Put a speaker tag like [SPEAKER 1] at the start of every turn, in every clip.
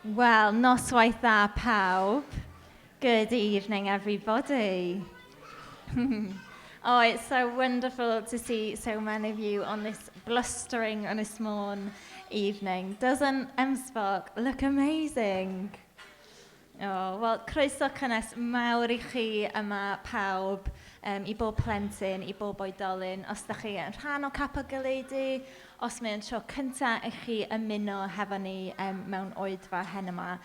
[SPEAKER 1] Wel, noswaith dda pawb. Good evening, everybody. Oh, it's so wonderful to see so many of you on this blustering Ynys Môn evening. Doesn't M-SParc look amazing? Oh, wel, croeso cynnes mawr i chi yma pawb, i bob plentyn, i bob oedolyn. Os da chi yn rhan o Capel Goleudy, os mae'n tro cynta i chi ymuno hefo ni mewn oedfa hen yma,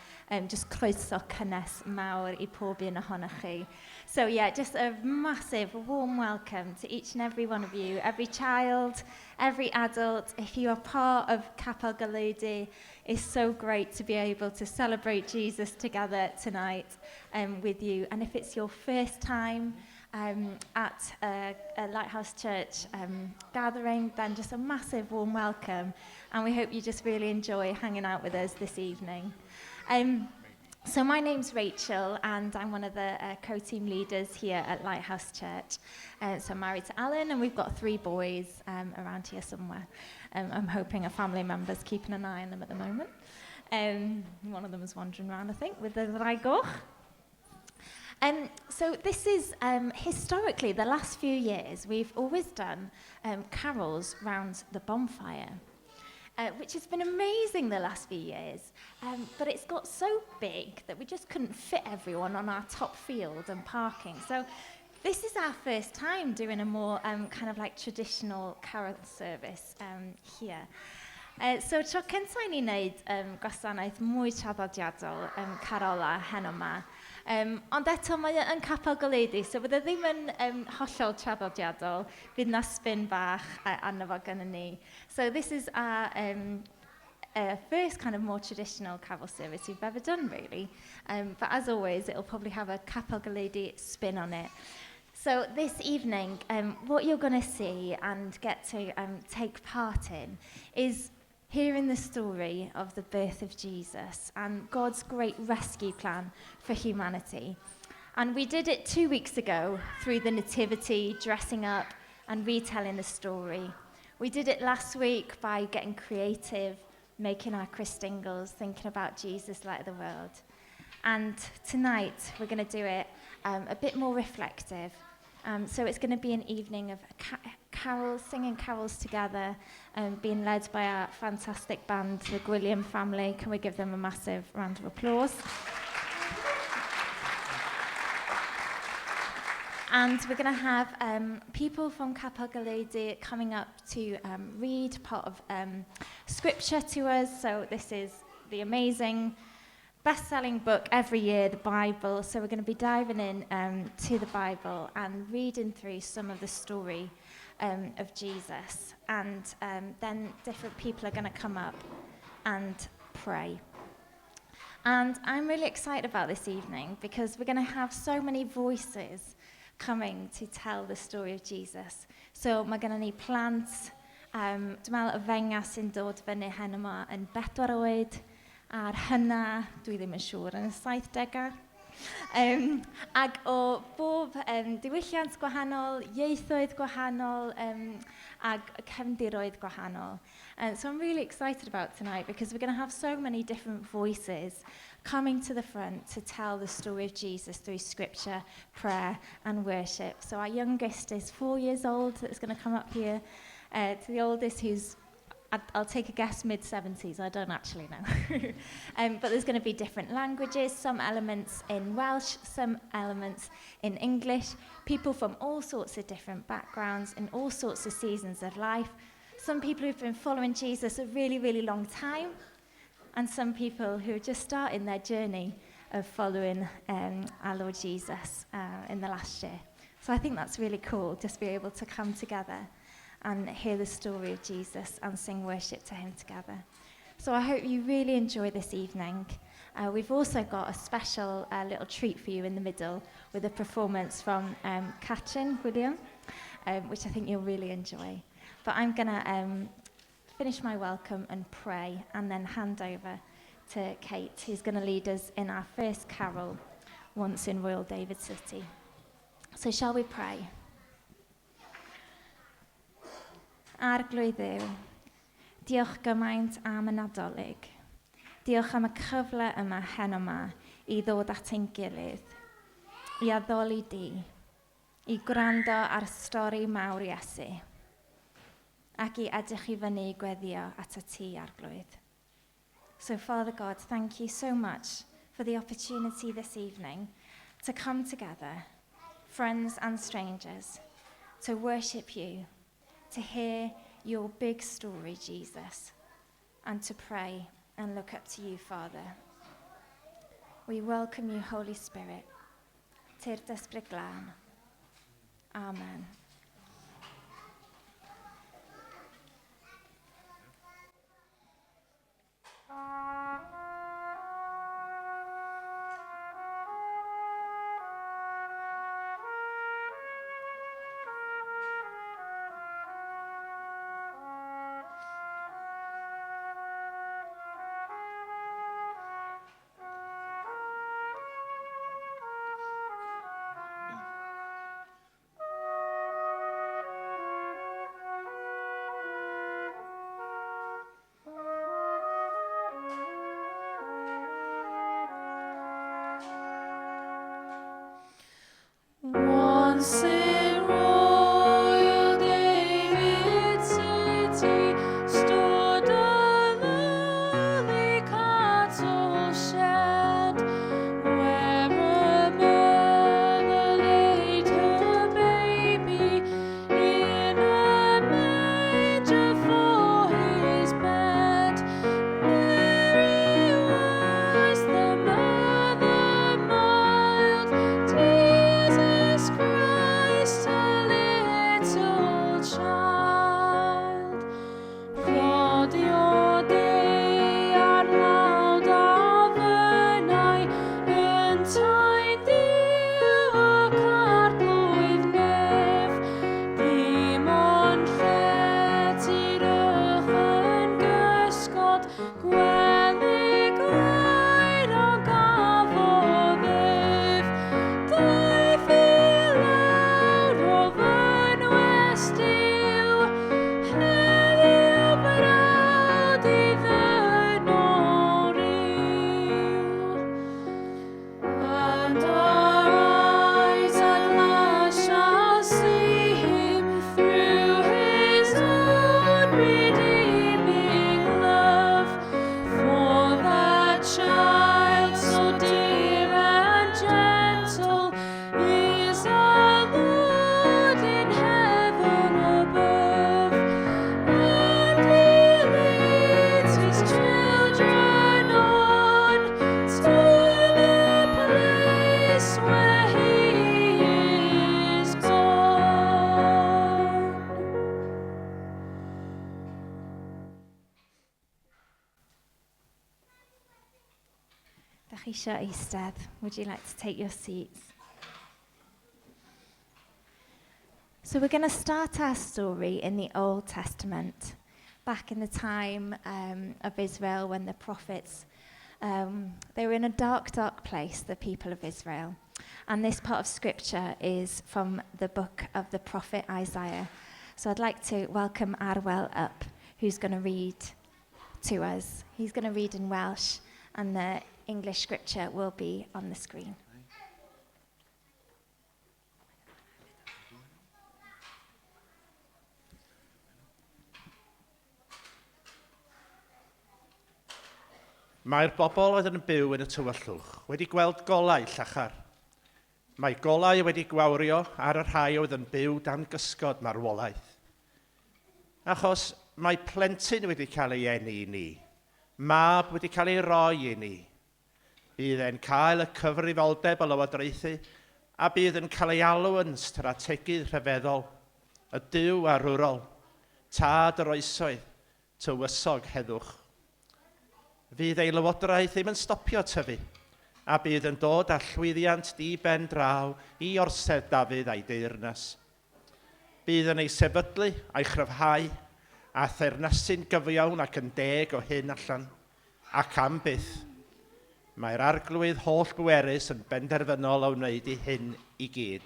[SPEAKER 1] just croeso cynnes mawr i pob un ohonoch chi. So yeah, just a massive warm welcome to each and every one of you, every child, every adult. If you are part of Capel Goleudy, it's so great to be able to celebrate Jesus together tonight with you. And if it's your first time at a Lighthouse Church gathering, then just a massive warm welcome. And we hope you just really enjoy hanging out with us this evening. So my name's Rachel, and I'm one of the co-team leaders here at Lighthouse Church. So I'm married to Alan, and we've got 3 boys around here somewhere. I'm hoping a family member's keeping an eye on them at the moment. One of them is wandering around, I think, with the Ddraig Goch. So this is, historically, the last few years, we've always done carols round the bonfire, which has been amazing the last few years. But it's got so big that we just couldn't fit everyone on our top field and parking. So this is our first time doing a more kind of like traditional carol service here. So tro cyntaf i ni wneud gwasanaeth mwy traddodiadol carola heno yma. Ond eto mae o yn Capel Goleudy, so fydde ddim yn hollol traddodiadol. Fydd na spin bach arno fo gynnon ni. So this is our first kind of more traditional carol service we've ever done, really. But as always, it'll probably have a Capel Goleudy spin on it. So this evening, what you're going to see and get to take part in is hearing the story of the birth of Jesus and God's great rescue plan for humanity. And we did it 2 weeks ago through the Nativity, dressing up and retelling the story. We did it last week by getting creative, making our Christingles, thinking about Jesus, light of the world. And tonight we're going to do it a bit more reflective. So it's going to be an evening of carols, singing carols together, being led by our fantastic band, the Gwilliam family. Can we give them a massive round of applause? And we're going to have people from Capel Goleudy coming up to read part of scripture to us. So this is the amazing best-selling book every year, the Bible. So we're going to be diving in to the Bible and reading through some of the story of Jesus. And then different people are going to come up and pray. And I'm really excited about this evening because we're going to have so many voices coming to tell the story of Jesus. So mae gennym ni plant, dwi'n meddwl y fenga sy'n dod fyny hen yma yn 4 oed, a'r hynna, dwi ddim yn siŵr, yn y 70au. Ac o bob diwylliant gwahanol, ieithoedd gwahanol, ag cefndiroedd gwahanol. So I'm really excited about tonight because we're going to have so many different voices coming to the front to tell the story of Jesus through scripture, prayer and worship. So our youngest is 4 years old that's going to come up here, to the oldest who's, I'll take a guess, mid-70s, I don't actually know. But there's going to be different languages, some elements in Welsh, some elements in English, people from all sorts of different backgrounds in all sorts of seasons of life. Some people who've been following Jesus a really, really long time, and some people who are just starting their journey of following our Lord Jesus in the last year. So I think that's really cool, just be able to come together and hear the story of Jesus and sing worship to him together. So I hope you really enjoy this evening. We've also got a special little treat for you in the middle with a performance from Catrin William, which I think you'll really enjoy. But I'm going to finish my welcome and pray and then hand over to Kate, who's going to lead us in our first carol, Once in Royal David City. So shall we pray? Arglwydd Dduw, diolch gymaint am y Nadolig. Diolch am y cyfle yma heno yma i ddod at ein gilydd, i addoli di, i gwrando ar stori mawr Iesu, ac i edrych i fyny i gweddio at y ti, Arglwydd. So, Father God, thank you so much for the opportunity this evening to come together, friends and strangers, to worship you, to hear your big story, Jesus, and to pray and look up to you, Father. We welcome you, Holy Spirit. Tyrd Ysbryd Glân. Amen.
[SPEAKER 2] Once in royal David's city stood a lowly cattle shed, where a mother laid her baby in a manger for his bed. Mary was the mother mild, Jesus Christ, a little child. Rhodio daear lawd a fynnai, yntau'n Dduw ac Arglwydd nef. Dim ond llety'r ych yn gysgod, gwely glaer a gafodd ef. Daeth i lawr o fynwes Duw, heddiw brawd i ddynol ryw. And our eyes at last shall see him through his own redeeming love. For that child so dear and gentle is our Lord in heaven above. And he leads his children on to the place where he is gone.
[SPEAKER 1] Dach chi eisiau eistedd? Would you like to take your seats? So we're going to start our story in the Old Testament, back in the time of Israel when the prophets, they were in a dark, dark place, the people of Israel. And this part of scripture is from the book of the prophet Isaiah. So I'd like to welcome Arwel up, who's going to read to us. He's going to read in Welsh, and the English scripture will be on the screen.
[SPEAKER 3] Mae'r bobl oedd yn byw yn y tywyllwch wedi gweld golau llachar. Mae golau wedi gwawrio ar y rhai oedd yn byw dan gysgod marwolaeth. Achos mae plentyn wedi cael ei eni i ni, mab wedi cael ei roi i ni. Bydd e'n cael y cyfrifoldeb o lywodraethu a bydd yn cael ei alw yn strategydd rhyfeddol, y Duw arwrol, tad yr oesoedd, tywysog heddwch. Fydd ei lywodraeth ddim yn stopio tyfu, a bydd yn dod â llwyddiant di ben draw i orsedd Dafydd a'i deyrnas. Bydd yn ei sefydlu a'i chryfhau, a theyrnasu'n gyfiawn ac yn deg o hyn allan, ac am byth. Mae'r Arglwydd holl bwerus yn benderfynol o wneud i hyn i gyd.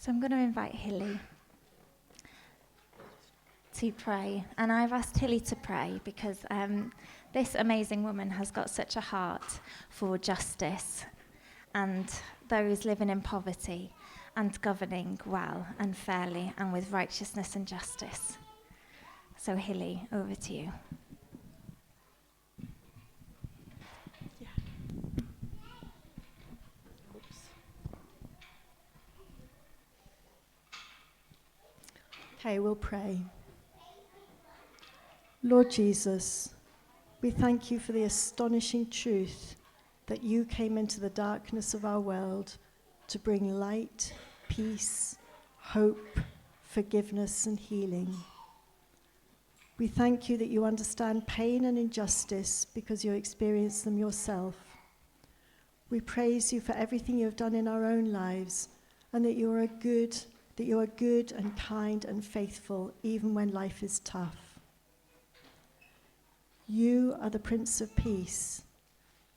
[SPEAKER 1] So I'm going to invite Hilly to pray. And I've asked Hilly to pray because this amazing woman has got such a heart for justice and those living in poverty and governing well and fairly and with righteousness and justice. So Hilly, over to you.
[SPEAKER 4] Yeah. Oops. Okay, we'll pray. Lord Jesus, we thank you for the astonishing truth that you came into the darkness of our world to bring light, peace, hope, forgiveness, and healing. We thank you that you understand pain and injustice because you experience them yourself. We praise you for everything you have done in our own lives and that you are good and kind and faithful even when life is tough. You are the Prince of Peace,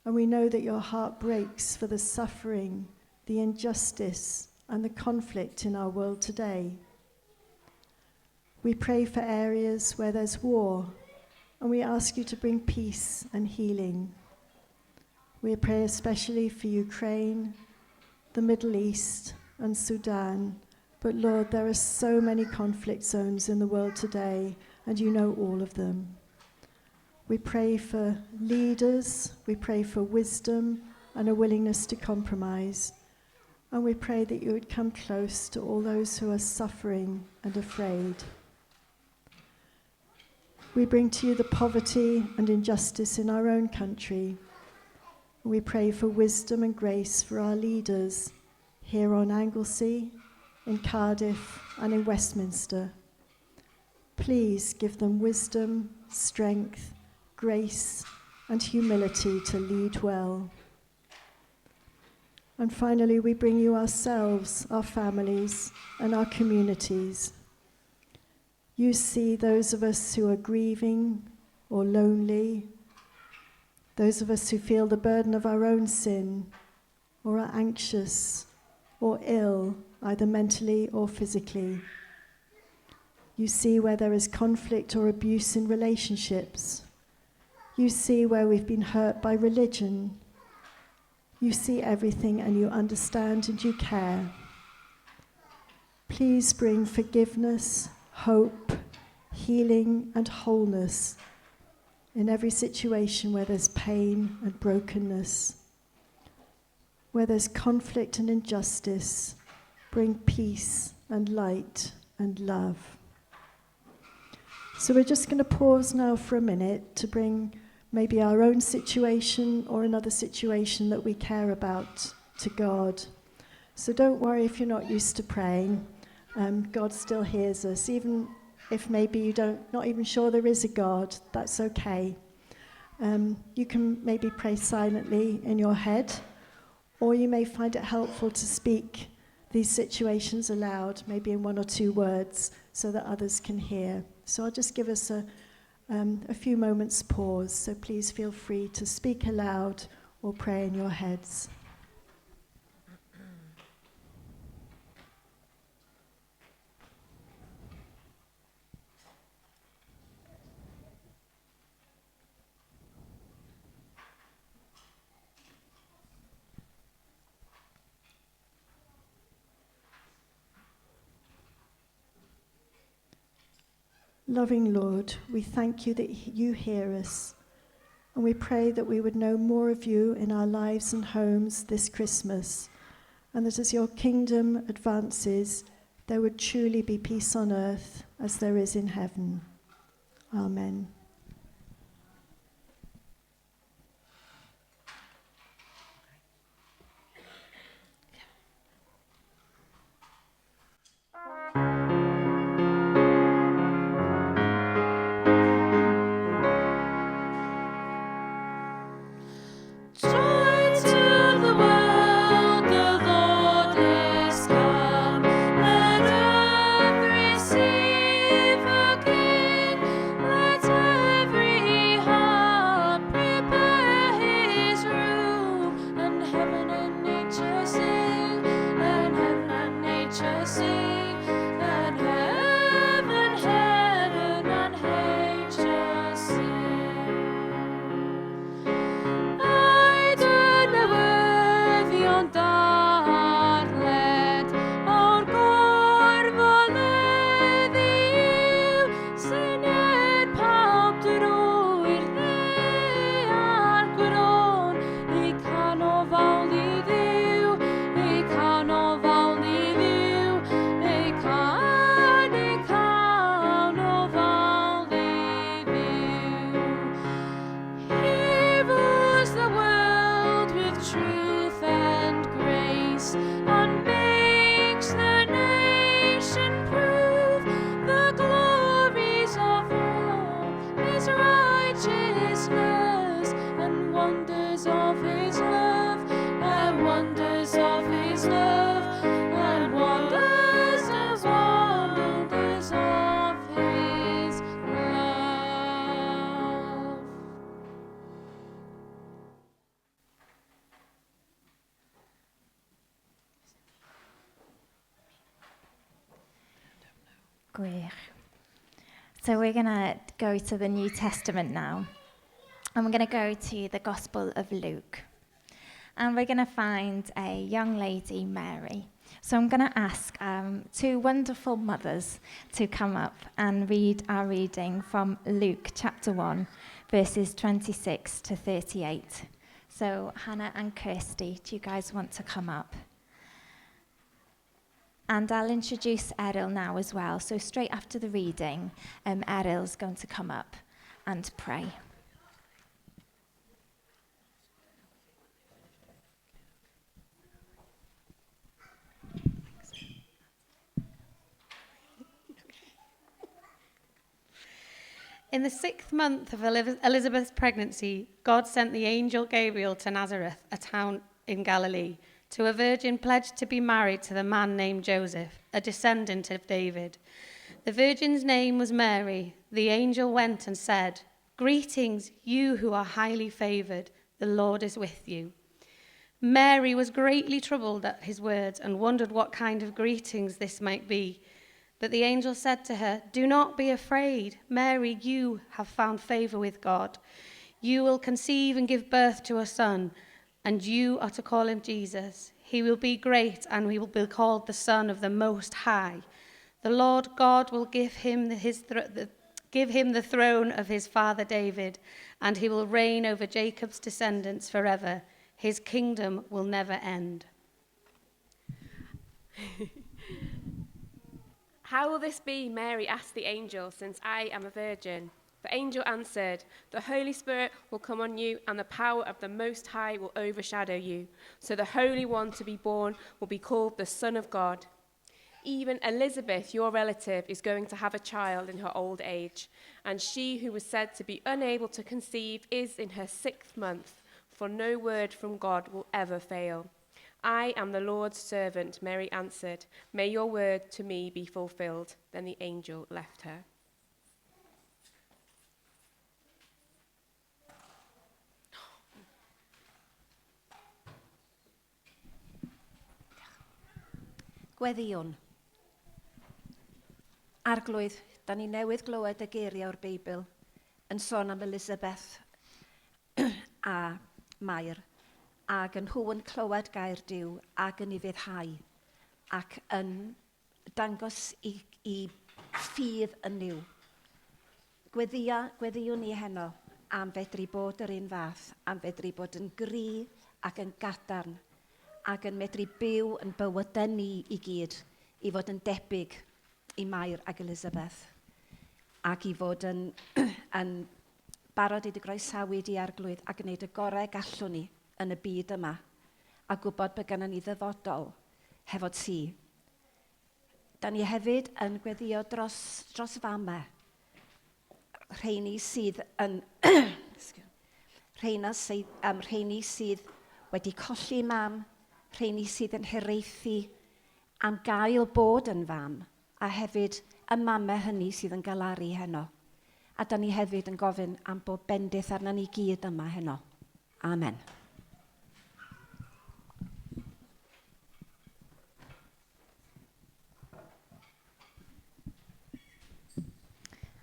[SPEAKER 4] and we know that your heart breaks for the suffering, the injustice, and the conflict in our world today. We pray for areas where there's war, and we ask you to bring peace and healing. We pray especially for Ukraine, the Middle East, and Sudan. But Lord, there are so many conflict zones in the world today, and you know all of them. We pray for leaders, we pray for wisdom and a willingness to compromise. And we pray that you would come close to all those who are suffering and afraid. We bring to you the poverty and injustice in our own country. We pray for wisdom and grace for our leaders here on Anglesey, in Cardiff, and in Westminster. Please give them wisdom, strength, grace, and humility to lead well. And finally, we bring you ourselves, our families, and our communities. You see those of us who are grieving or lonely, those of us who feel the burden of our own sin, or are anxious or ill, either mentally or physically. You see where there is conflict or abuse in relationships. You see where we've been hurt by religion. You see everything and you understand and you care. Please bring forgiveness, hope, healing and wholeness in every situation where there's pain and brokenness. Where there's conflict and injustice, bring peace and light and love. So we're just going to pause now for a minute to bring maybe our own situation or another situation that we care about to God. So don't worry if you're not used to praying. God still hears us, even if maybe you don't, not even sure there is a God, that's okay. You can maybe pray silently in your head, or you may find it helpful to speak these situations aloud, maybe in one or two words, so that others can hear. So I'll just give us a few moments pause, so please feel free to speak aloud or pray in your heads. Loving Lord, we thank you that you hear us, and we pray that we would know more of you in our lives and homes this Christmas, and that as your kingdom advances, there would truly be peace on earth as there is in heaven. Amen.
[SPEAKER 2] Let Ond darled o'r gorfoledd yw syniad pawb drwy'r ddaear gron, eu canol fawl i Dduw, eu canol fawl i Dduw, eu can, eu canol fawl i Dduw. He rules the world with truth and grace, and makes the nation prove the glories of all his righteousness, and wonders of his love, and wonders of his love, and wonders, and wonders of his love.
[SPEAKER 1] Gwych. So we're going to go to the New Testament now. And we're going to go to the Gospel of Luke. And we're going to find a young lady, Mary. So I'm going to ask two wonderful mothers to come up and read our reading from Luke chapter 1, verses 26 to 38. So Hannah and Kirsty, do you guys want to come up? And I'll introduce Eryl now as well. So straight after the reading, Eryl's going to come up and pray.
[SPEAKER 5] In the 6th month of Elizabeth's pregnancy, God sent the angel Gabriel to Nazareth, a town in Galilee, to a virgin pledged to be married to the man named Joseph, a descendant of David. The virgin's name was Mary. The angel went and said, Greetings, you who are highly favored, the Lord is with you. Mary was greatly troubled at his words and wondered what kind of greetings this might be. But the angel said to her, Do not be afraid, Mary, you have found favor with God. You will conceive and give birth to a son, and you are to call him Jesus. He will be great, and he will be called the Son of the Most High. The Lord God will give him the throne of his father David, and he will reign over Jacob's descendants forever. His kingdom will never end.
[SPEAKER 6] How will this be, Mary asked the angel, since I am a virgin? The angel answered, The Holy Spirit will come on you, and the power of the Most High will overshadow you. So the Holy One to be born will be called the Son of God. Even Elizabeth, your relative, is going to have a child in her old age, and she who was said to be unable to conceive is in her 6th month, for no word from God will ever fail. I am the Lord's servant, Mary answered. May your word to me be fulfilled. Then the angel left her.
[SPEAKER 7] Gweddïwn. Arglwydd, da ni newydd glywed y geiriau o'r Beibl yn sôn am Elizabeth a Mair, ac yn nhw yn clywed gair Duw ac yn ufuddhau ac yn dangos i ffydd yn Nuw. Gweddïwn ni heno am fedru bod yr un fath, am fedru bod yn gry ac yn gadarn ac yn medru byw yn bywydau ni i gyd, i fod yn debyg i Mair ac Elizabeth, ac i fod yn barod i dy groesawu di Arglwydd a gwneud y gorau gallwn ni yn y byd yma, a gwybod bod gennym ni ddyfodol hefo ti. Da ni hefyd yn gweddio dros famau, rheini sydd yn rheina sydd, rheini sydd wedi colli mam, rheini sydd yn hiraethu am gael bod yn fam, a hefyd y mamau hynny sydd yn galaru heno. A da ni hefyd yn gofyn am bob bendith arna ni gyd yma heno. Amen.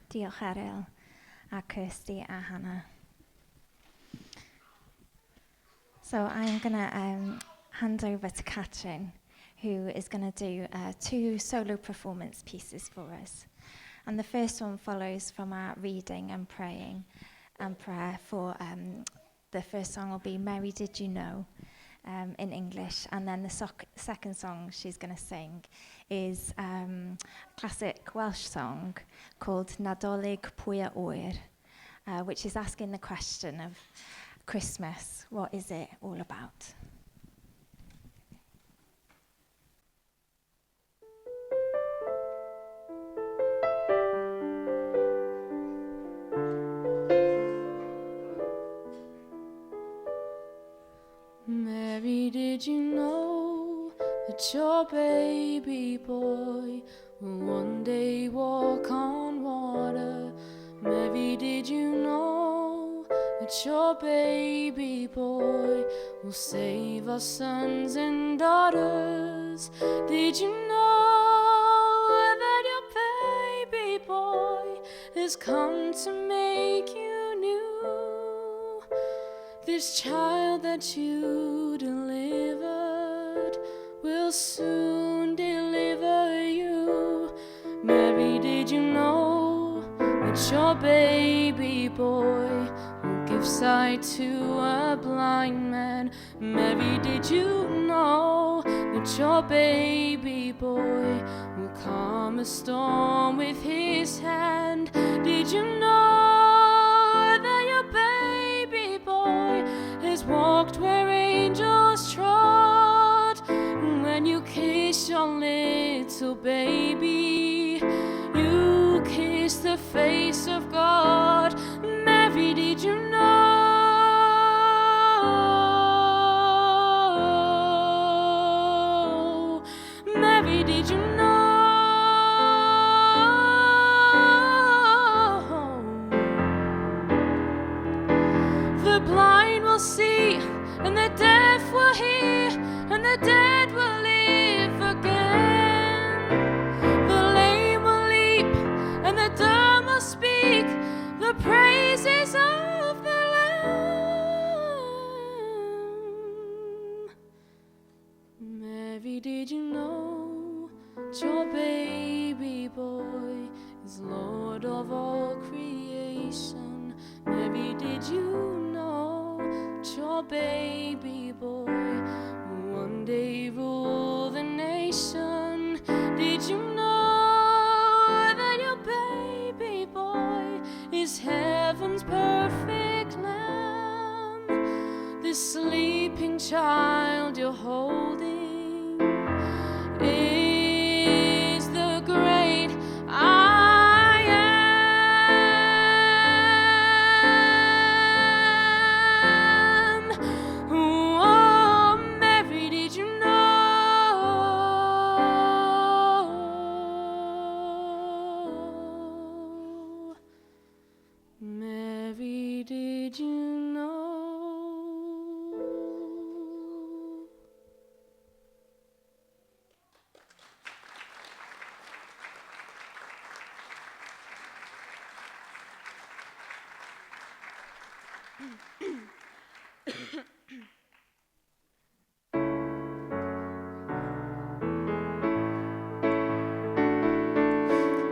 [SPEAKER 1] Diolch Eryl a Kirsty a Hannah. So I'm going to hand over to Catrin, who is going to do 2 solo performance pieces for us. And the first one follows from our reading and praying and prayer for the first song will be Mary Did You Know in English. And then the second song she's going to sing is a classic Welsh song called Nadolig Pwy a Ŵyr, which is asking the question of Christmas, what is it all about?
[SPEAKER 2] Mary, did you know that your baby boy will one day walk on water? Mary, did you know that your baby boy will save our sons and daughters? Did you know that your baby boy has come to make you new? This child that you delivered will soon deliver you. Mary, did you know that your baby boy will give sight to a blind man? Mary, did you know that your baby boy will calm a storm with his hand? Did you know that your baby boy has walked where angels trod? And when you kiss your little baby, you kiss the face of God. Mary, did you know? Mary, did you know? The blind will see, and the deaf will hear, and the dead will live again. The lame will leap, and the dumb will speak the praises of the Lamb. Mary, did you know that your baby boy is Lord of all creation? Mary, did you know that your baby boy will one day rule the nation? Did you know that your baby boy is heaven's perfect lamb? This sleeping child you're holding is the great I am. Oh, Mary, did you know? Mary, did you know?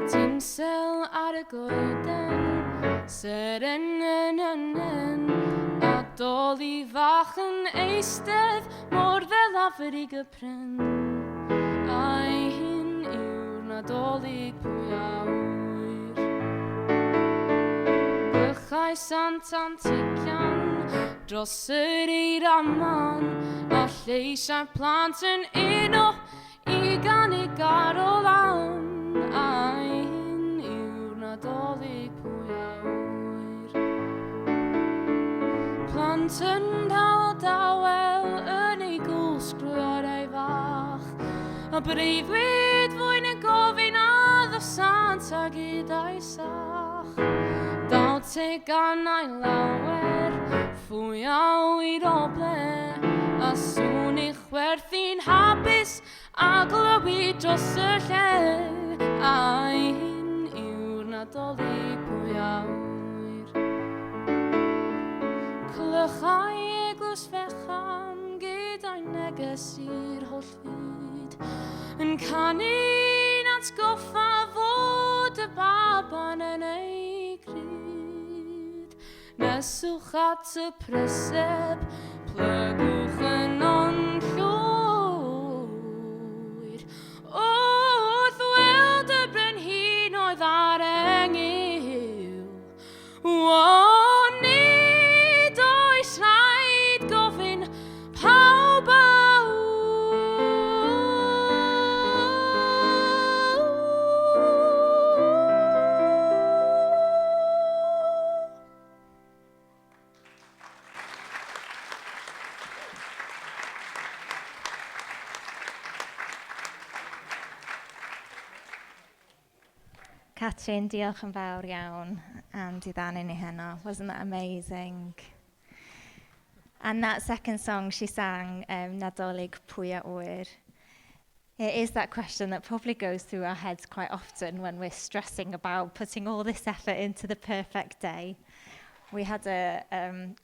[SPEAKER 2] Tinsel ar y goeden, seren yn yn yn, a doli fach yn eistedd, mor fel aferig y pren. Ai hyn yw'r Nadolig pwy a ŵyr. Bychau sant antician dros yr eiraman, a lleisiau plant yn uno i ganu garol am. Ai hyn yw'r Nadolig pwy a ŵyr. Plant yn dal dawel yn ei gwsg drwy orau fach, a breuddwyd fwy na gofyn a ddo Santa gyda'i sach. Daw teganau lawer, fwy a ŵyr o ble, a sŵn ei chwerthu'n hapus a glywyd dros y lle. Ai hyn yw'r Nadolig pwy a ŵyr. Clychau eglwys fechan gyda'i neges neges i'r holl fyd. Yn canu'n atgoffa fod y baban yn ei cryd. Neswch at y preseb, plygwch yn ond llwyr. Wrth weld y brenhinoedd ar engyl, O, nid oes rhaid gofyn pawb a
[SPEAKER 1] Catrin, diolch yn fawr iawn am diddanu ni heno. Wasn't that amazing? And that second song she sang, Nadolig Pwy a Ŵyr, it is that question that probably goes through our heads quite often when we're stressing about putting all this effort into the perfect day. We had a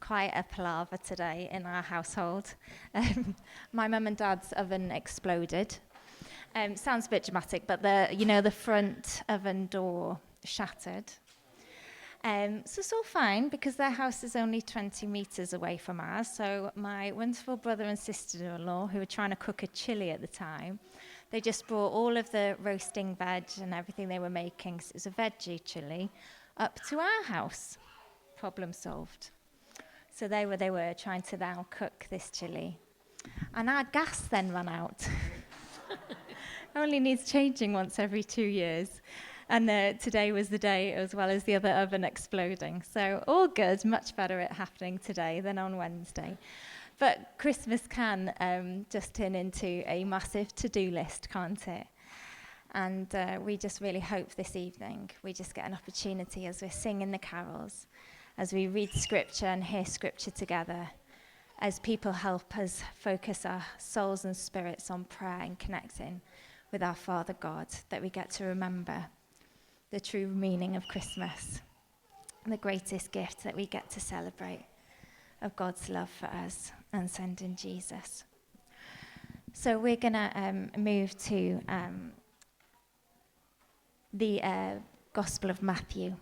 [SPEAKER 1] quite a palaver today in our household. My mum and dad's oven exploded. Sounds a bit dramatic, but the front oven door shattered. So it's all fine because their house is only 20 metres away from ours. So my wonderful brother and sister-in-law, who were trying to cook a chili at the time, they just brought all of the roasting veg and everything they were making, so it was a veggie chili, up to our house. Problem solved. So there they were trying to now cook this chili. And our gas then ran out. Only needs changing once every 2 years. And today was the day, as well as the other oven exploding. So all good, much better at happening today than on Wednesday. But Christmas can just turn into a massive to-do list, can't it? And we just really hope this evening we just get an opportunity as we're singing the carols, as we read scripture and hear scripture together, as people help us focus our souls and spirits on prayer and connecting with our Father God, that we get to remember the true meaning of Christmas, the greatest gift that we get to celebrate of God's love for us and sending Jesus. So we're going to move to the Gospel of Matthew.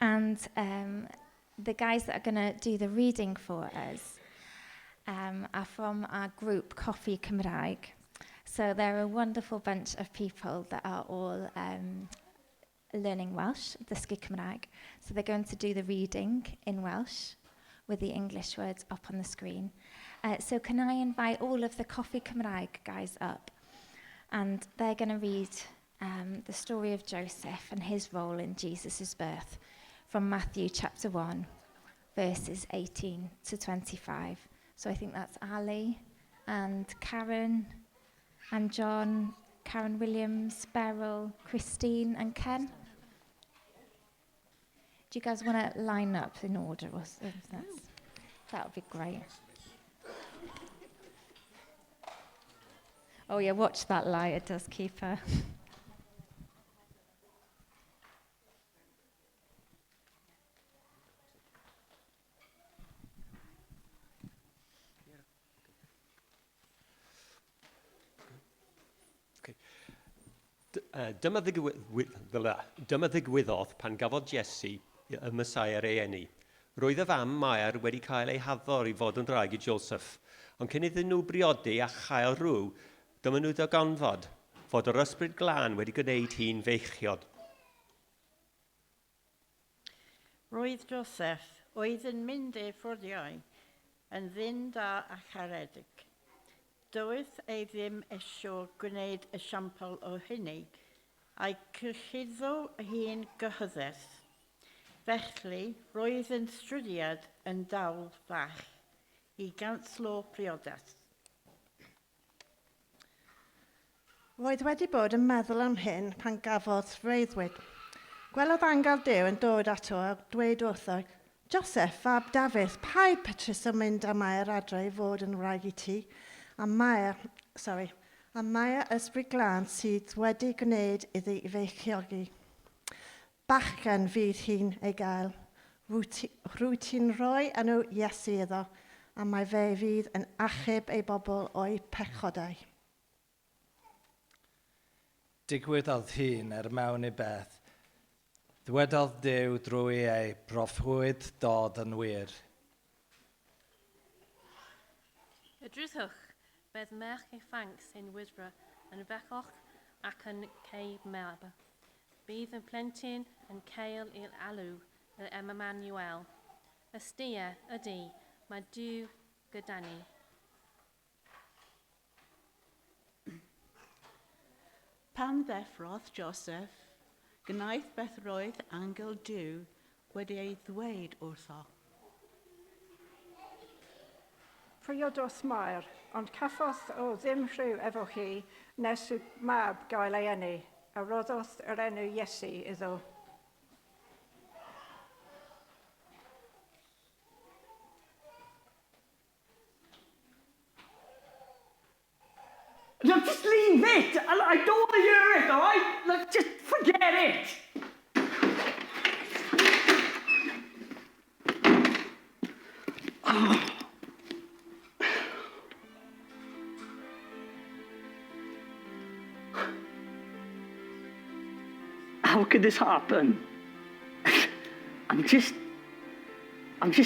[SPEAKER 1] And the guys that are going to do the reading for us are from our group Coffi Cymraeg. So they're a wonderful bunch of people that are all learning Welsh, Dysgu Cymraeg. So they're going to do the reading in Welsh with the English words up on the screen. So can I invite all of the Coffi Cymraeg guys up? And they're going to read the story of Joseph and his role in Jesus' birth from Matthew chapter 1, verses 18 to 25. So I think that's Ali and Karen and John, Karen Williams, Beryl, Christine and Ken. Do you guys want to line up in order? Or that would be great. Oh yeah, watch that light, it does keep her.
[SPEAKER 8] Dyma ddigwyddodd pan gafodd Iesu y Meseia ei eni. Roedd y fam Mair wedi cael ei haddo i fod yn wraig i Joseph, ond cyn iddyn nhw briodi a chael rhyw, dyma nhw ddarganfod fod yr ysbryd glân wedi gwneud hi'n feichiog.
[SPEAKER 9] Roedd Joseph, oedd yn mynd ei fforddiau, yn ddyn da a charedig. Doedd e ddim eisiau gwneud esiampl o hynny, a'i cyhuddo hi'n gyhoeddus. Felly, roedd yn ystyried yn dawel fach i ganslo priodas.
[SPEAKER 10] Roedd wedi bod yn meddwl am hyn pan gafodd freuddwyd. Gwelodd angel Duw yn dod ato a dweud wrtho, Joseph, fab Dafydd, paid petruso mynd â Mair adre i fod yn wraig i ti, a Mair Ysbryd Glân sydd wedi gwneud iddi feichiogi. Bachgen fydd hi'n ei gael. Rwy ti'n rhoi enw Iesu iddo, a mae fe fydd yn achub ei bobl o'i pechodau.
[SPEAKER 11] Digwyddodd hyn er mewn i beth. Dwedodd Duw drwy ei broffwyd dod yn wir.
[SPEAKER 12] Edrychwch, bydd merch ifanc sy'n wydro yn fechog ac yn cael mab. Bydd y plentyn yn cael ei alw yr Emmanuel. Ystia ydy, mae Duw gyda ni.
[SPEAKER 13] Pan ddeffrodd Joseph, gwnaeth beth roedd angel Duw wedi ei ddweud wrtho.
[SPEAKER 14] Priododd Mair, ond cafodd o ddim rhyw efo hi nes y mab gael ei eni, a roddodd yr enw Iesu iddo.
[SPEAKER 15] No, just leave it! I don't want to hear it, all right? Like, just forget it! Oh. How could this happen? I'm just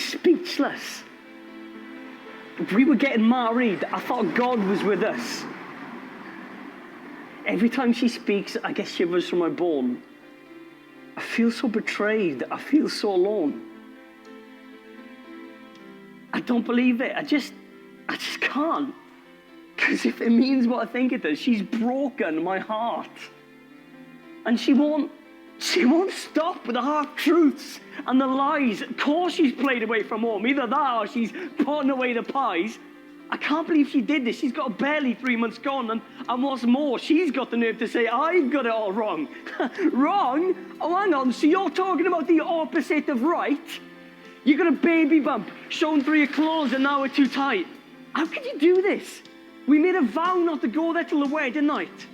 [SPEAKER 15] speechless. We were getting married. I thought God was with us. Every time she speaks, I get shivers from my bone. I feel so betrayed. I feel so alone. I don't believe it. I just can't. Because if it means what I think it does, she's broken my heart. And she won't stop with the half-truths and the lies. Of course she's played away from home. Either that or she's putting away the pies. I can't believe she did this. She's got barely 3 months gone. And what's more, she's got the nerve to say, I've got it all wrong. Wrong? Oh, hang on. So you're talking about the opposite of right? You got a baby bump shown through your clothes and now we're too tight. How could you do this? We made a vow not to go there till the wedding night.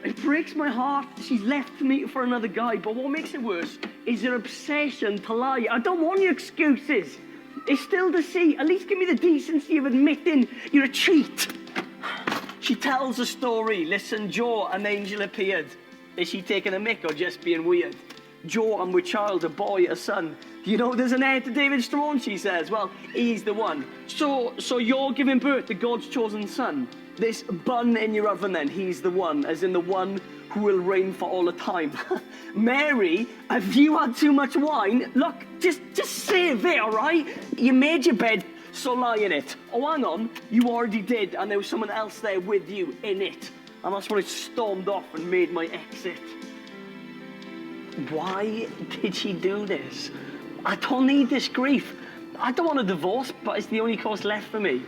[SPEAKER 15] It breaks my heart. She's left me for another guy. But what makes it worse is her obsession to lie. I don't want your excuses. It's still deceit. At least give me the decency of admitting you're a cheat. She tells a story. Listen, Joe, an angel appeared. Is she taking a mick or just being weird? Joe, I'm with child, a boy, a son. You know, there's an heir to David's throne, she says. Well, he's the one. So you're giving birth to God's chosen son. This bun in your oven then, he's the one, as in the one who will reign for all the time. Mary, have you had too much wine? Look, just save it, all right? You made your bed, so lie in it. Oh, hang on, you already did, and there was someone else there with you in it. And that's when I stormed off and made my exit. Why did she do this? I don't need this grief. I don't want a divorce, but it's the only course left for me.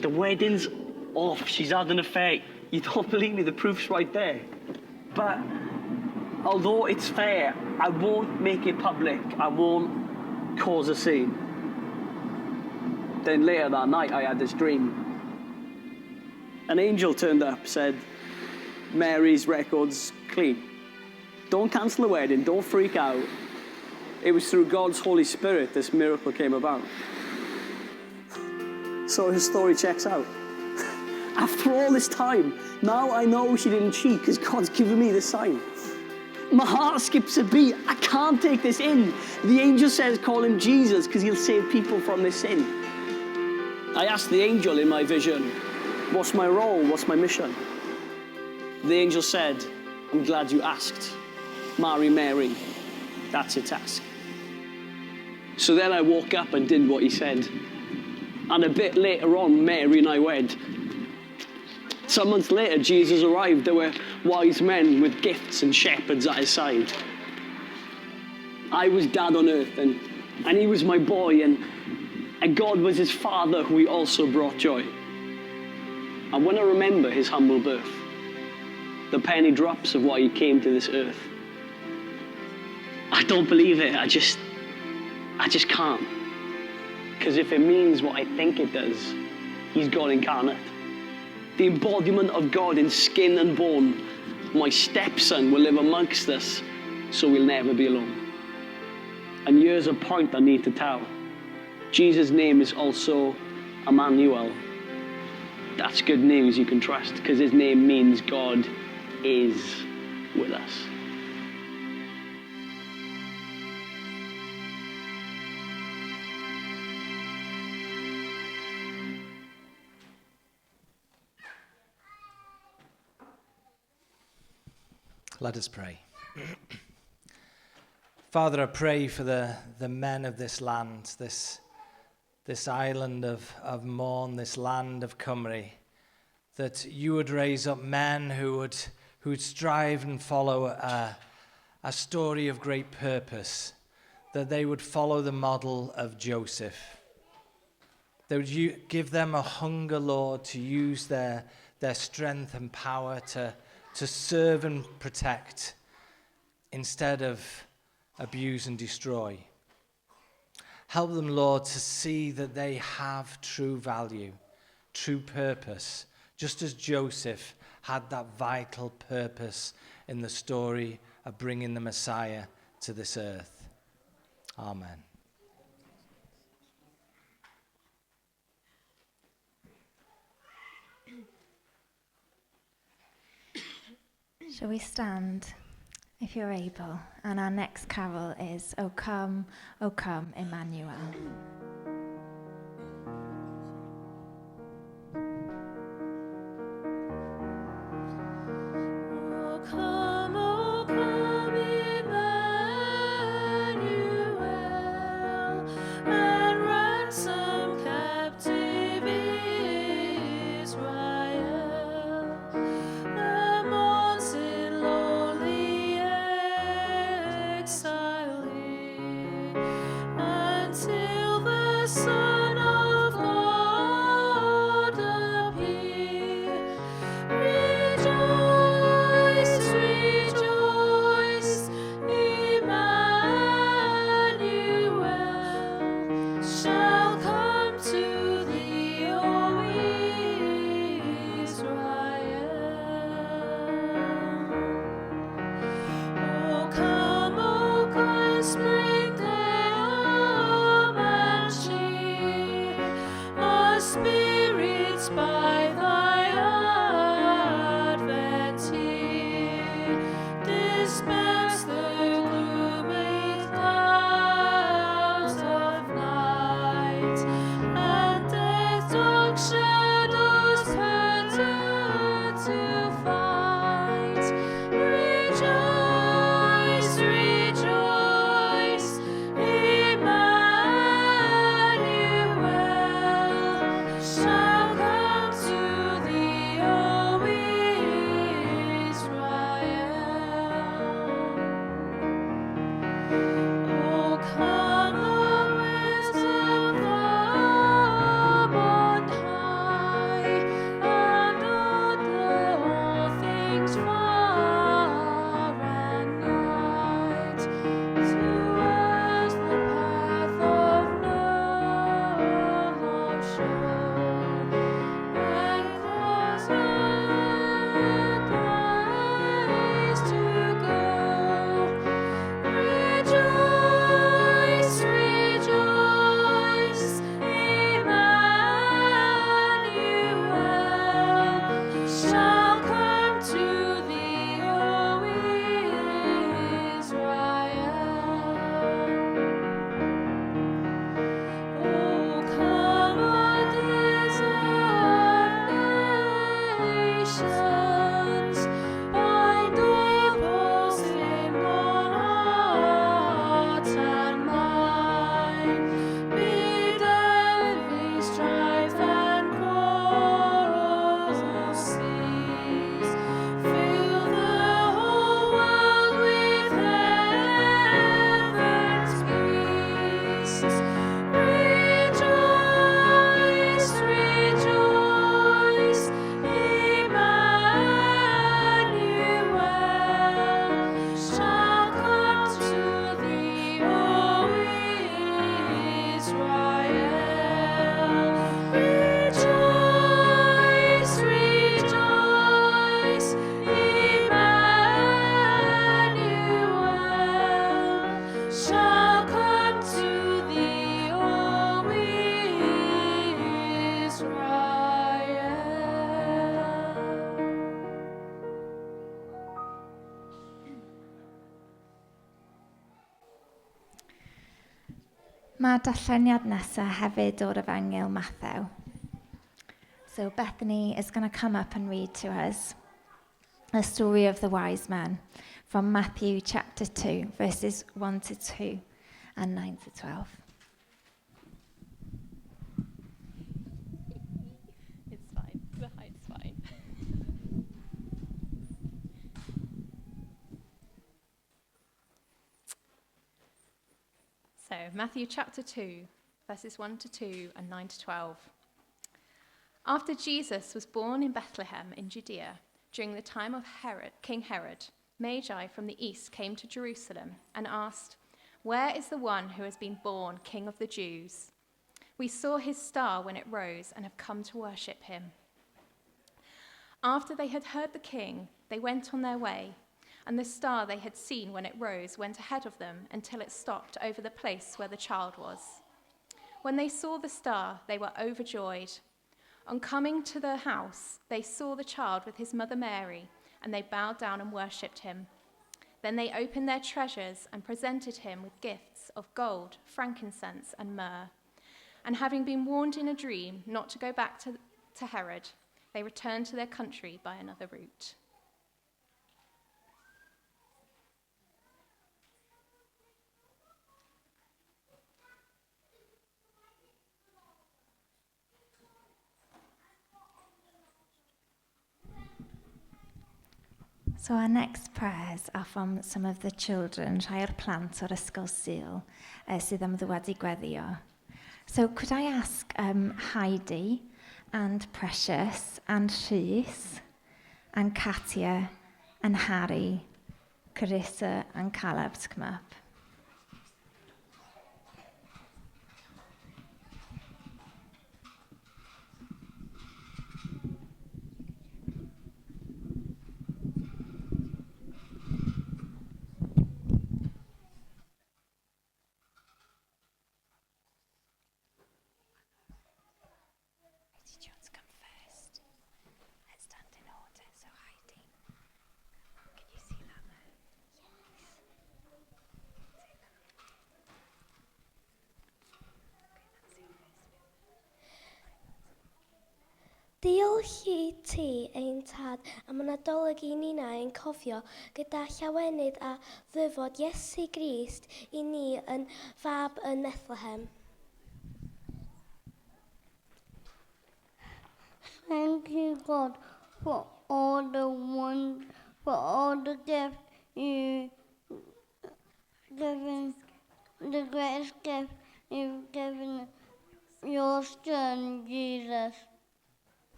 [SPEAKER 15] The wedding's off. She's had an affair. You don't believe me? The proof's right there. But although it's fair, I won't make it public. I won't cause a scene. Then later that night, I had this dream. An angel turned up, said, Mary's record's clean. Don't cancel the wedding, don't freak out. It was through God's Holy Spirit this miracle came about. So his story checks out. After all this time, now I know she didn't cheat because God's given me the sign. My heart skips a beat. I can't take this in. The angel says call him Jesus because he'll save people from their sin. I asked the angel in my vision, what's my role? What's my mission? The angel said, I'm glad you asked. Marry Mary. That's your task. So then I woke up and did what he said. And a bit later on, Mary and I wed. Some months later, Jesus arrived. There were wise men with gifts and shepherds at his side. I was dad on earth, and he was my boy, and God was his father, who he also brought joy. And when I remember his humble birth, the penny drops of why he came to this earth, I don't believe it. I just can't. Because if it means what I think it does, he's God incarnate. The embodiment of God in skin and bone. My stepson will live amongst us so we'll never be alone. And here's a point I need to tell. Jesus' name is also Emmanuel. That's good news you can trust, because his name means God is with us.
[SPEAKER 11] Let us pray. Father, I pray for the, the men of this land, this, this island of, of Môn, this land of Cymru, that you would raise up men who would, who would strive and follow a, a story of great purpose, that they would follow the model of Joseph. They would give them a hunger, Lord, to use their, their strength and power to, to serve and protect instead of abuse and destroy. Help them, Lord, to see that they have true value, true purpose, just as Joseph had that vital purpose in the story of bringing the Messiah to this earth. Amen.
[SPEAKER 1] Shall we stand, if you're able? And our next carol is O Come, O Come, Emmanuel.
[SPEAKER 2] O come, O come, Emmanuel, and ransom captive Israel. The mourns in lonely exile here, until the Son of God appear. Rejoice, rejoice, Emmanuel shall come to thee, O Israel. O come, O come, spring Deum and cheer.
[SPEAKER 1] Mae darlleniad nesaf hefyd o'r Efengyl Mathew. So Bethany is going to come up and read to us the story of the wise men from Matthew chapter 2, verses 1 to 2 and 9 to 12.
[SPEAKER 16] It's fine. The height's fine. So, Matthew chapter 2, verses 1 to 2 and 9 to 12. After Jesus was born in Bethlehem in Judea, during the time of Herod, King Herod, Magi from the east came to Jerusalem and asked, "Where is the one who has been born King of the Jews? We saw his star when it rose and have come to worship him." After they had heard the king, they went on their way, and the star they had seen when it rose went ahead of them until it stopped over the place where the child was. When they saw the star, they were overjoyed. On coming to the house, they saw the child with his mother Mary, and they bowed down and worshipped him. Then they opened their treasures and presented him with gifts of gold, frankincense, and myrrh. And having been warned in a dream not to go back to Herod, they returned to their country by another route. So our next prayers are from some of the children, rhai o'r plant o'r Ysgol Sul, sydd am ddwad i gweddio. So could I ask Heidi and Precious and Rhys and Katia and Harry, Carissa and Caleb to come up? Did you want to come first? Let's stand in order. So Heidi, can you see that there? Yes. See that? Okay, that's your first bit.
[SPEAKER 17] Diolch i ti, ein tad, am y Nadolig i ninnau yn cofio gyda llawenydd a ddyfod Iesu Grist i ni yn fab yn Bethlehem.
[SPEAKER 18] Thank you, God, for all the gifts you given, the greatest gift you've given your son, Jesus.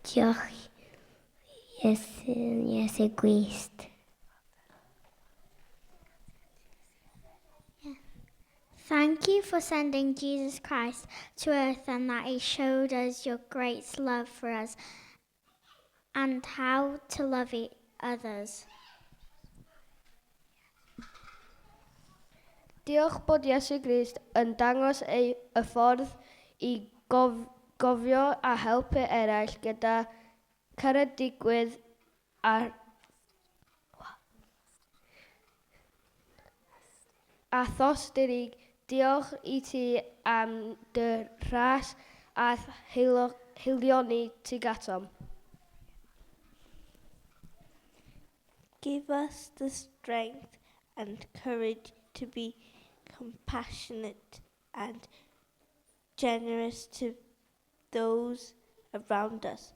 [SPEAKER 17] Diolch, Iesu, Iesu Grist.
[SPEAKER 19] Thank you for sending Jesus Christ to earth and that he showed us your great love for us and how to love others.
[SPEAKER 20] Diolch bod Iesu Grist yn dangos ei y ffordd i gofio a helpu eraill gyda caredigrwydd a thosturi. Diolch i ti am dy ras a haelioni tuag atom.
[SPEAKER 18] Give us the strength and courage to be compassionate and generous to those around us,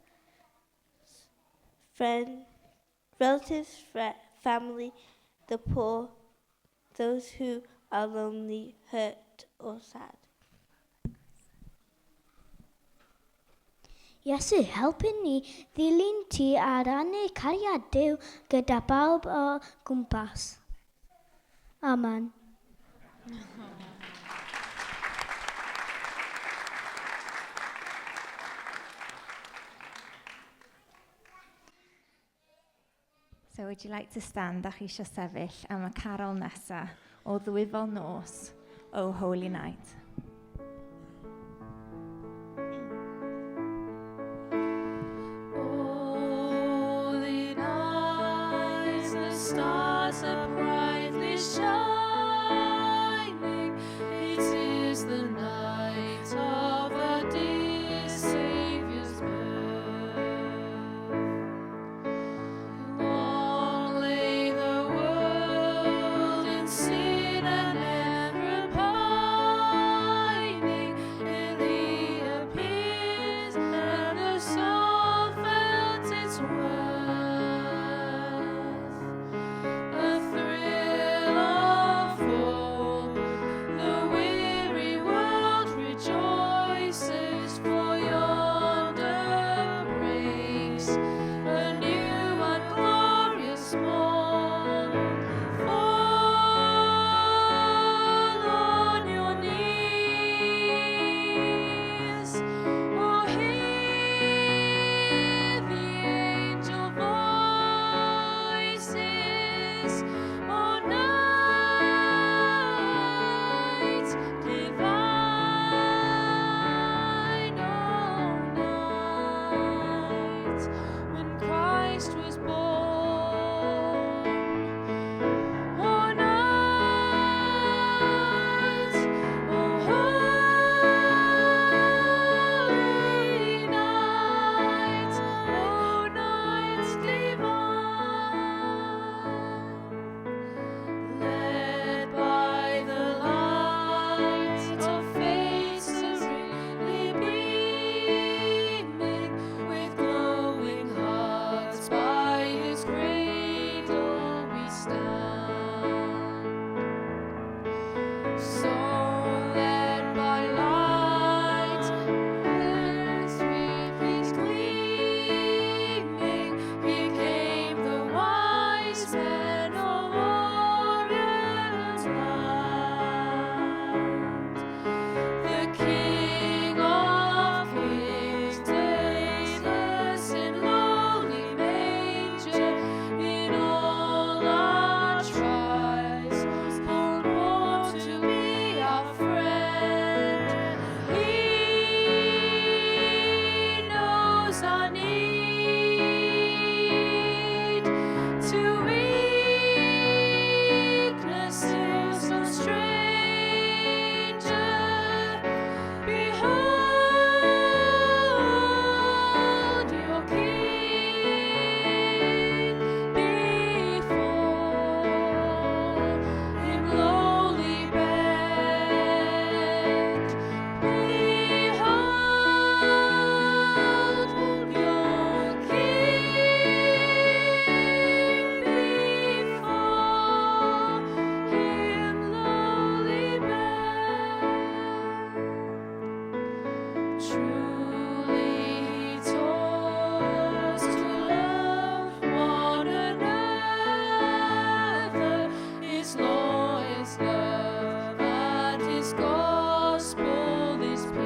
[SPEAKER 18] friends, relatives, family, the poor, those who are lonely, hurt or sad.
[SPEAKER 19] Iesu, helpu ni ddilyn ti a rannu cariad Duw gyda bawb o gwmpas. Amen.
[SPEAKER 1] So would you like to stand? Dach chi eisiau sefyll am y carol nesa o Ddwyfol Nos, O Holy Night.
[SPEAKER 2] Holy night, the stars are brightly So led by light, with his gleaming, here came the wise men of Orient land. The King of Kings lays us in lowly manger, in all our trials, born to be our friend. He knows our need. To weakness is no stranger. Behold your King before him lowly bend. Behold your King before him lowly bend. Truly he taught us to love one another. His law is love, and his gospel is peace.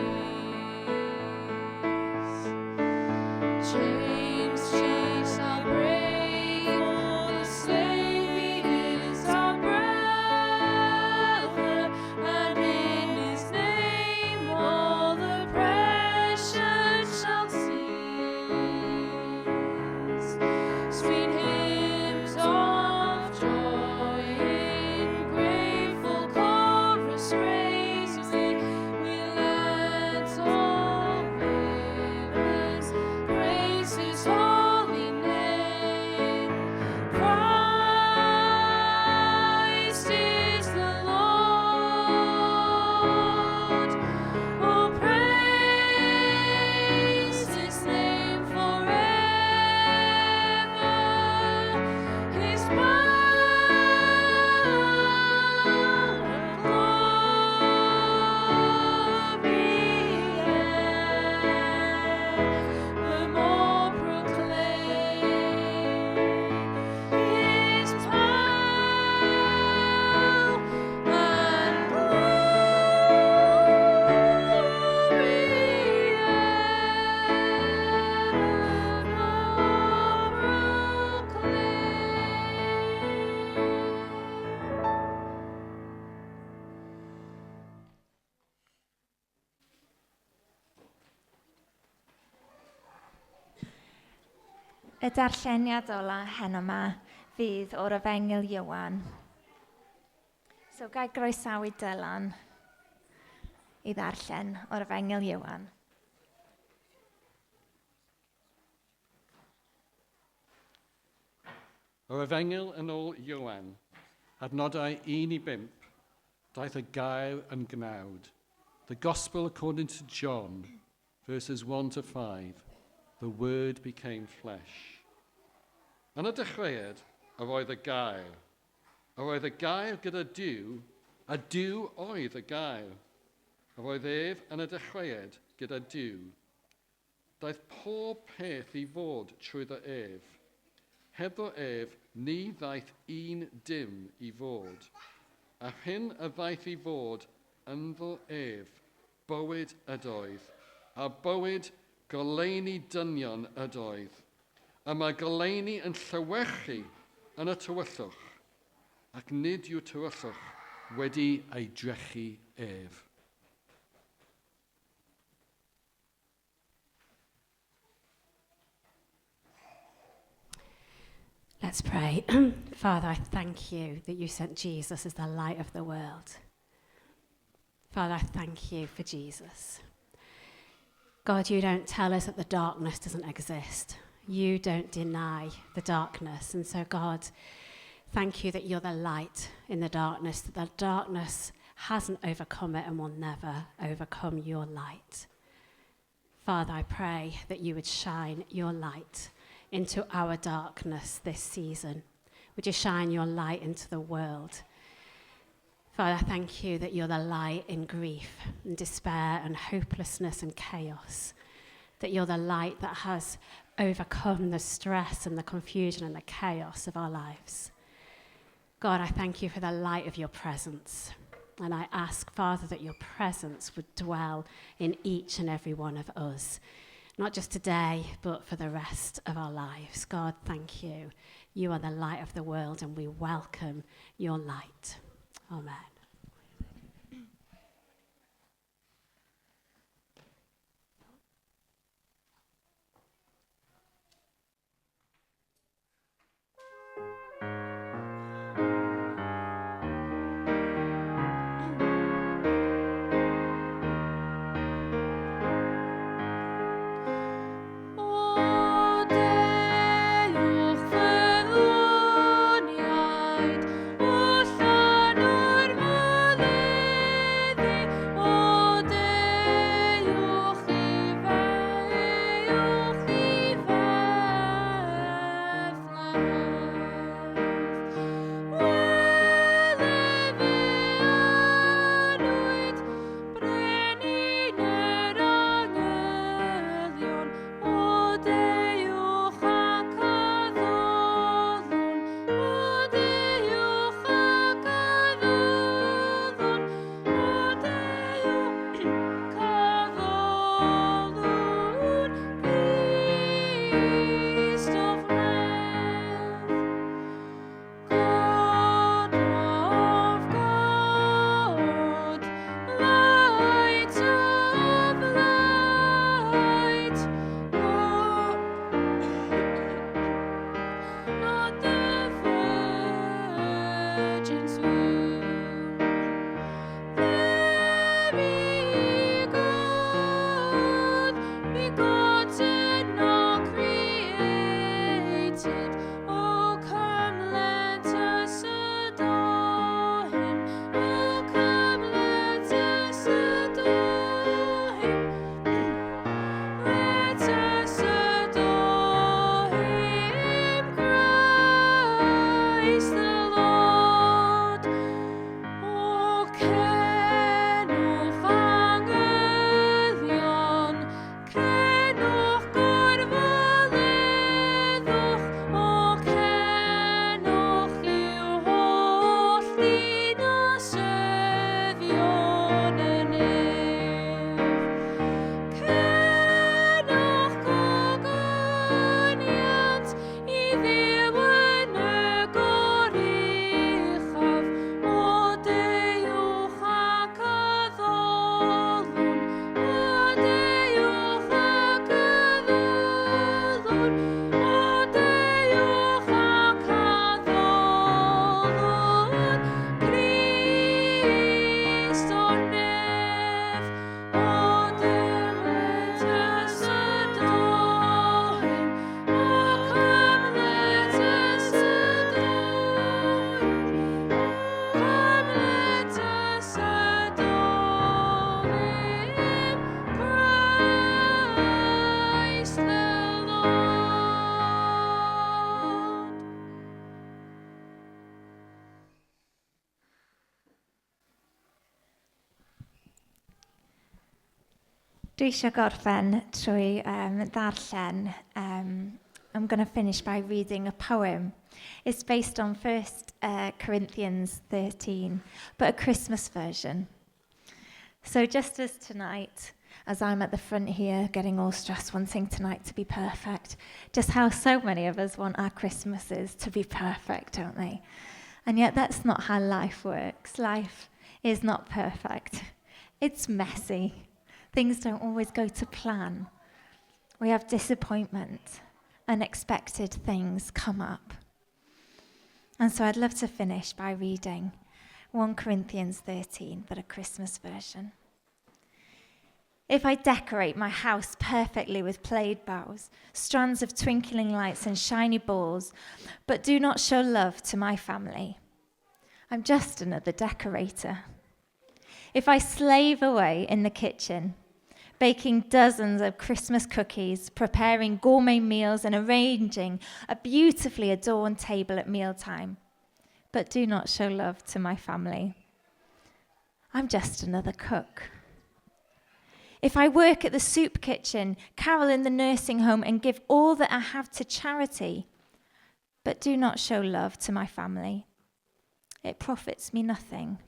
[SPEAKER 2] Chains she shall break, for the slave is our brother, and in his name all the pressure shall cease. Sweet hymns of joy in grateful chorus raise we let all men praise his holy name. Christ is the Lord. Oh, praise his name forever. His power, glory, evermore proclaim. His power and glory evermore proclaim.
[SPEAKER 1] Y darlleniad ola heno yma fydd o'r Efengyl Ioan. So ga i groesawu Dylan i ddarllen o'r Efengyl Ioan.
[SPEAKER 21] Yr Efengyl yn ôl Ioan, adnodau 1 i 5, daeth y gair yn gnawd. The Gospel according to John, verses 1 to 5. The Word became flesh. Yn y dechreuad, yr oedd y gair. Yr oedd y gair gyda Duw, a Duw oedd y gair. Yr oedd ef yn y dechreuad gyda Duw. Daeth pob peth i fod trwyddo ef. Hebddo ef, ni ddaeth un dim i fod. A hyn a ddaeth i fod ynddo ef, bywyd ydoedd, a bywyd goleuni dynion ydoedd. A mae goleuni yn llewechu yn y tywyllwch, ac nid yw tywyllwch wedi ei drechu ef.
[SPEAKER 5] Let's pray. Father, I thank you that you sent Jesus as the light of the world. Father, I thank you for Jesus. God, you don't tell us that the darkness doesn't exist. You don't deny the darkness. And so, God, thank you that you're the light in the darkness, that the darkness hasn't overcome it and will never overcome your light. Father, I pray that you would shine your light into our darkness this season. Would you shine your light into the world? Father, thank you that you're the light in grief and despair and hopelessness and chaos. That you're the light that has overcome the stress and the confusion and the chaos of our lives. God, I thank you for the light of your presence. And I ask, Father, that your presence would dwell in each and every one of us, not just today, but for the rest of our lives. God, thank you. You are the light of the world, and we welcome your light. Amen.
[SPEAKER 2] O deuwch ffyddloniaid, allan o'r myleddu, o deuwch i ddeuwch i Fethlehem. Wele fe anwyd, brenin yr angylion, o deuwch ac addolwn, o deuwch ac addolwn, o deuwch addolwn, Grist of Nef. God of God, light of light, not the Virgin's womb. Very God, begotten, not created. Oh, come, let us adore him. Oh, come, let us adore him. Let us adore him, Christ the Lord. O cenwch angylion, cenwch gorfoleddwch, o cenwch i'w holl ddinasyddion y nef. Cenwch gogoniant i Dduw yn y goruchaf, o deuwch ac addolwn, o deuwch ac addolwn, o deuwch ac addolwn, Grist o'r nef. O deuwch let us adore him. O come, let us adore him. Come, let us adore him, Christ the Lord.
[SPEAKER 1] Dwi eisiau gorffen trwy ddarllen. I'm going to finish by reading a poem. It's based on 1 Corinthians 13, but a Christmas version. So just as tonight, as I'm at the front here getting all stressed, wanting tonight to be perfect, just how so many of us want our Christmases to be perfect, don't they? And yet that's not how life works. Life is not perfect. It's messy. Things don't always go to plan. We have disappointment. Unexpected things come up. And so I'd love to finish by reading 1 Corinthians 13, but a Christmas version. If I decorate my house perfectly with plaid boughs, strands of twinkling lights and shiny balls, but do not show love to my family, I'm just another decorator. If I slave away in the kitchen, baking dozens of Christmas cookies, preparing gourmet meals and arranging a beautifully adorned table at mealtime, but do not show love to my family, I'm just another cook. If I work at the soup kitchen, carol in the nursing home, and give all that I have to charity, but do not show love to my family, it profits me nothing.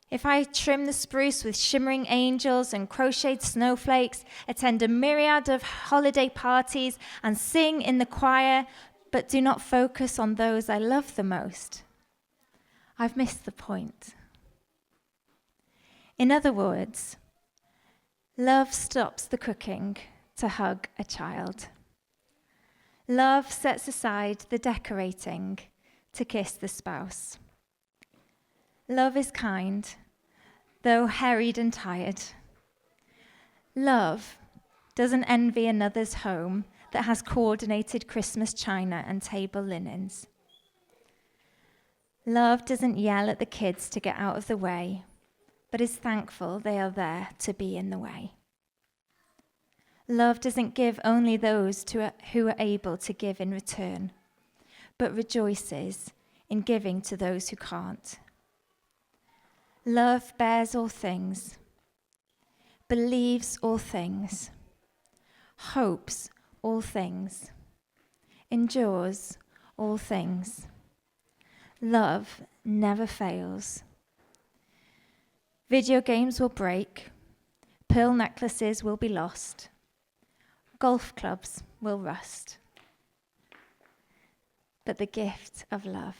[SPEAKER 1] If I trim the spruce with shimmering angels and crocheted snowflakes, attend a myriad of holiday parties, and sing in the choir, but do not focus on those I love the most, I've missed the point. In other words, love stops the cooking to hug a child. Love sets aside the decorating to kiss the spouse. Love is kind, though harried and tired. Love doesn't envy another's home that has coordinated Christmas china and table linens. Love doesn't yell at the kids to get out of the way, but is thankful they are there to be in the way. Love doesn't give only those who are able to give in return, but rejoices in giving to those who can't. Love bears all things, believes all things, hopes all things, endures all things. Love never fails. Video games will break, pearl necklaces will be lost, golf clubs will rust. But the gift of love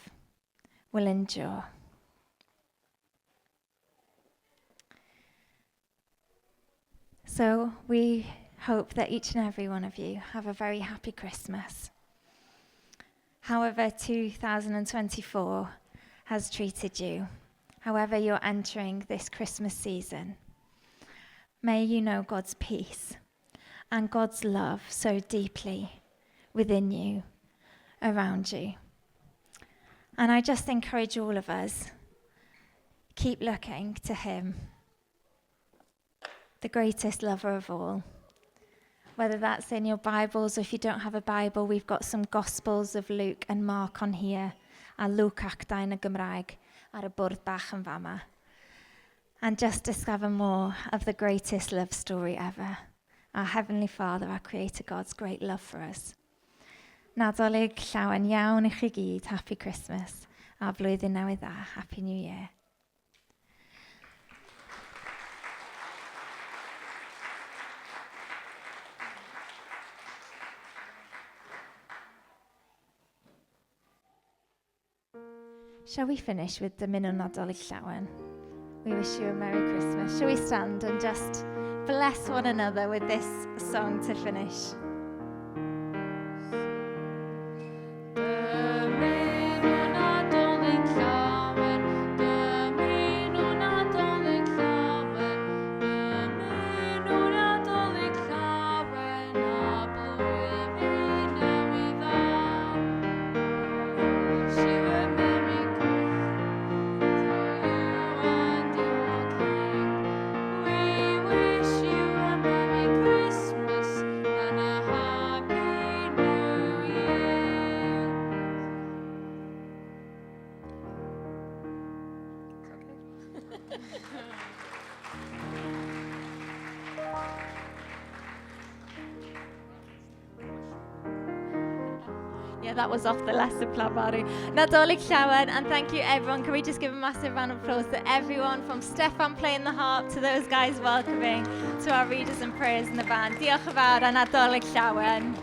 [SPEAKER 1] will endure. So we hope that each and every one of you have a very happy Christmas. However 2024 has treated you, however you're entering this Christmas season, may you know God's peace and God's love so deeply within you, around you. And I just encourage all of us, keep looking to him, the greatest lover of all. Whether that's in your Bibles or if you don't have a Bible, we've got some Gospels of Luke and Mark on here, a Luke ac Dau yn y Gymraeg ar y bwrdd bach yn fama. And just discover more of the greatest love story ever. Our Heavenly Father, our Creator God's great love for us. Nadolig llawen iawn i chi gyd. Happy Christmas. A blwyddyn newydd dda. Happy New Year. Shall we finish with Dymunwn Nadolig Llawen? We wish you a Merry Christmas. Shall we stand and just bless one another with this song to finish? Yeah, that was off the lesson plan, Mari. Nadolig Llawen, and thank you everyone. Can we just give a massive round of applause to everyone, from Stefan playing the harp to those guys welcoming, to our readers and prayers in the band. Diolch yn fawr a Nadolig Llawen.